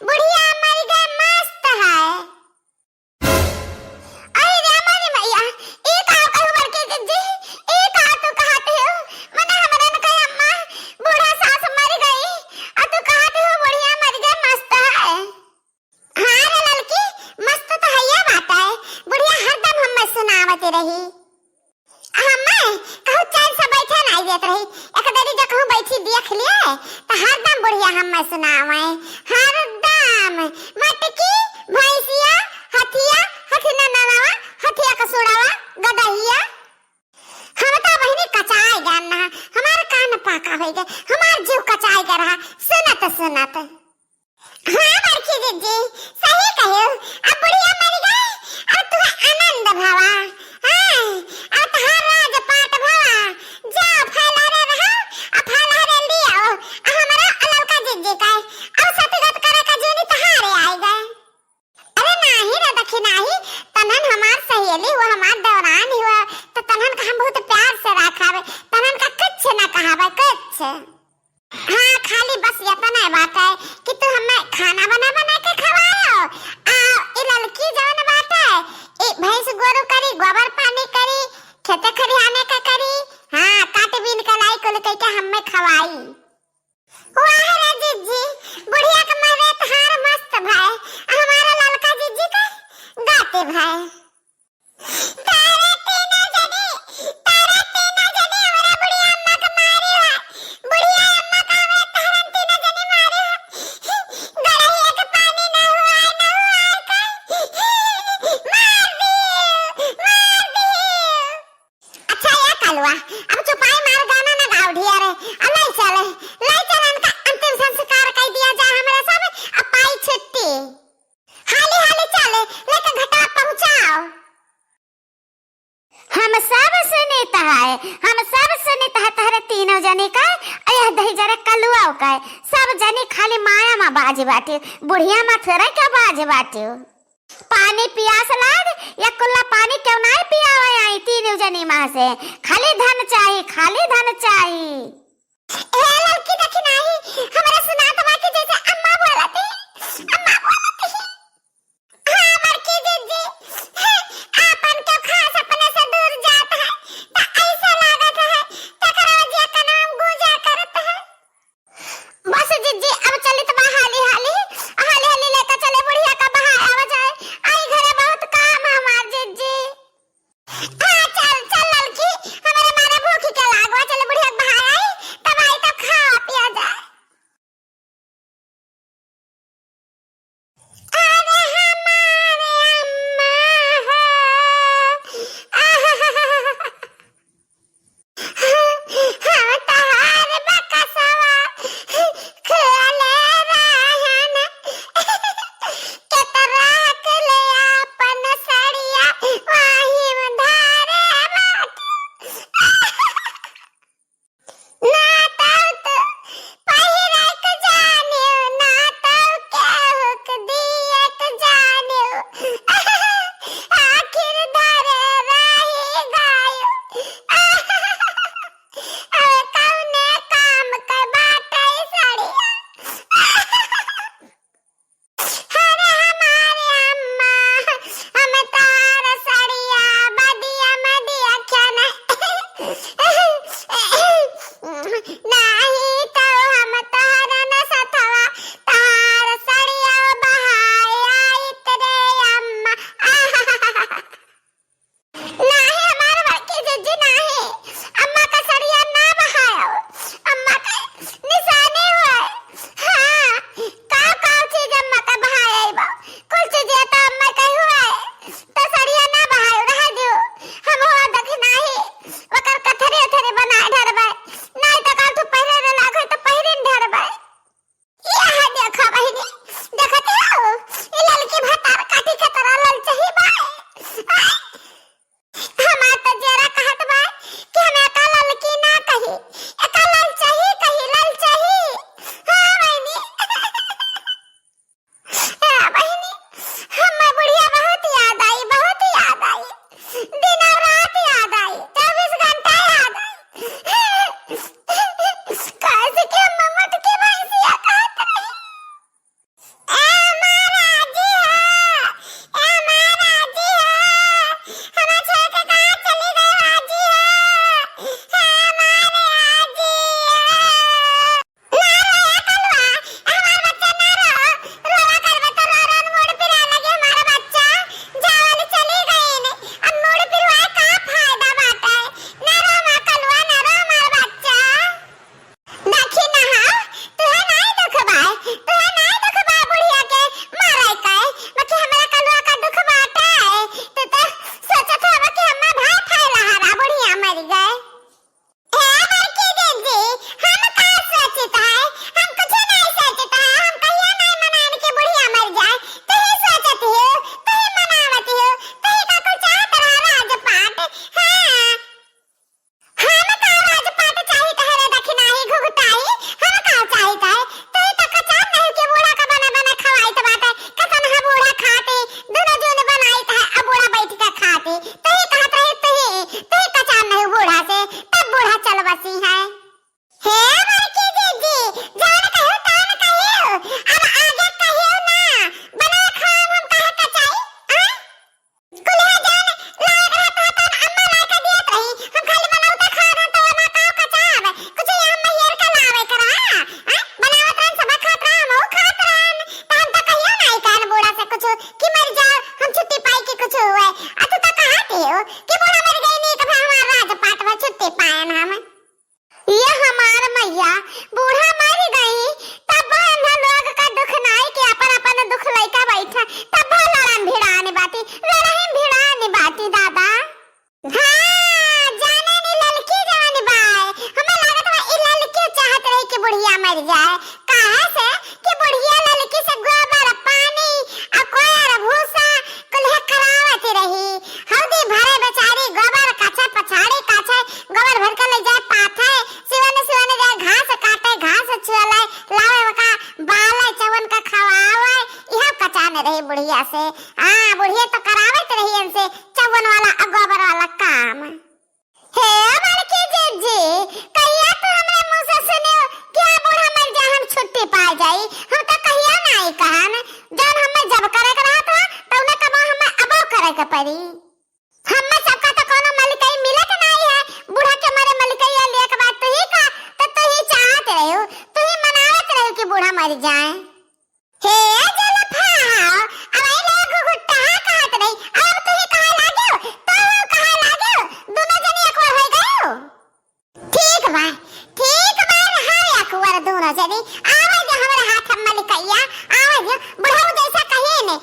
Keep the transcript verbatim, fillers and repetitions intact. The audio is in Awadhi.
बुढ़िया मरि गए, मस्त है। अरे रे मोरी मैया, ई का कहू बड़की जिज्जी, ई का तू कहत हो? मने हमरन के अम्मा, बूढ़ा सास मरि गई, अ तू कहत हो बुढ़िया मरि गए, मस्त है। हाँ रे ललकी, मस्त तो हइये बाटे, बुढ़िया हरदम हम्मे सुनावत रही। हम्मे कहूँ चैन से बैठे नाई देत रही, एक देरी जो कहूँ बैठी देख लिए, तो हरदम बुढ़िया हम्मे सुनावे, हरदम। मटकी, भैंसिया, हथिया, हथिना ननवा, हथिया कसुड़वा, गदहिया। हम तो बहिनी कचाए गन ना, हमार कान पाका होइ गए, हमार जीव कचाए गए रहा, सुनत सुनत। हाँ बड़की जिज्जी, सही कहो। अब बुढ़िया मरि गई, अब तुहे आनंद भवा। हाँ, अब तहार राजपाट भवा। जा फैलहरे रहो, अब फैलहरे लियाओ। अब हमरा ललका जिज्जी का, अब सतगत करे का जूनी तहारे आइ गए। अरे नाही रे दखिनाही, तनहन हमार सहेली हुआ, हमार देवरान हुआ, तो तनहन का हम बहुत प्यार से रखावे, तनहन का कुछ न कहावे, कुछ। हाँ, खाली बस यतने बाटे कि तू हमें खाना बना बना के खवायो, आ ई ललकी जवन बाटे, ई भैंस गोरू करी, गोबर पानी करी, खेते खरिहाने का करी, हाँ, काट बीन के लाई कुल कह के हमें खवाई। वाह रे जिज्जी, बुढ़िया के महरे तहार मस्त भाई, हमारा ललका जिज्जी का गाते भाई। तारा तीनों जनी, तारा तीनों जनी हमरा बुढ़िया अम्मा के मारी है। बुढ़िया अम्मा का हमरा तारन तीनों जनी मारी है। गड़हिया के पानी ना हुआ, ना हुआ का। मार दियो, मार दियो। अच्छा या कलुआ, अब चुपाई मार गाना ना गाओ ढिया रे। आ लाई चले, लाई चले इनका अंतिम संस्कार कर दिया जा हमरा सब, अब पाई छुट्टी। हाली हाली चले, लेके घटा पहुँचाओ। हम सब सुनित है, हम सब सुनित है तहरे तीनों जनी का, अयह दही जरे कलुआ का, सब जनी खाली माया मा बाज बाटी, बुढ़िया मा थोड़ा क्या बाज बाटी। पानी पियास लाग, या कुल्ला पानी क्यों नाई पियावे आई तीनों जनी मा से, खाली धन चाही, खाली धन चाही। ए ललकी दखिनाही, हमरा सुनात बा कि जैसे अम्मा बोलत ही, अम्मा बोलत ही। हाँ, बड़की जिज्जी, आपन के खास अपने से दूर जात है, त ऐसा लागत है, तकरा जे कनाम गूंजा करत है। बस जिज्जी, अब चलित बा हाली हाली, हाली हाली लेके चले बुढ़िया का बहाय आवा जाए। आई घरे बहुत काम है हमार जिज्जी। हाँ, चल, चल ललकी, हमरे मारे भूखी के लागवा, चल बुढ़िया के बहाय आई, तब आई तब खा पिया जाए। तब लड़न भिड़ाने बाटी, लड़ाई भिड़ाने बाटी दादा। हाँ, जाने नी ललकी जवानी बाय। हमें लागत बा ई ललकी चाहत रही कि बुढ़िया मर जाए। काहे से कि बुढ़िया ललकी से गोबर, पानी, आ कोयर, भूसा, कुल्हे करावत रही। हौदी भरे बेचारी गोबर काछे, पछाड़ी काछे, गोबर भर के ले जाए पाथे, सिवन सिवन जाए घास काटे, घास छुअले, लावे ओका बाले, चवन का खवावे, इहो कचान रही बुढ़िया से। हाँ, बुढ़िया तो करावत रही इनसे चवन वाला आ गोबर वाला काम। हे बड़की जीजी, कहिया तू हमरे मुँह से सुनियो कि आ बूढ़ा मर जाए हम छुट्टी पाए जाई? हम तो कहिया नाई कहन, जौन हमें जब करे के रहत हो, तौने कबो हमें अबो करे के पड़ी। हमें सबका तो कोनो मलिकई मिलत नाई है, बूढ़ा के मरे मलिकई लेके बाद तू ही का, तो तू ही चाहत रहो, तू ही मनावत रहो कि बूढ़ा मर जाए। हे जलफा, अब ई लोग घुघुट्टा कहत नहीं, अब तू ही कहे लागो, तू कहे लागो, दोनों जनी अकबर हो गयो। ठीक बा, ठीक बा, रहा अकबर दोनों जनी। आवे दे हमरे हाथ में मलिकैया, आवे दे। बुढ़ऊ जैसा कहे ने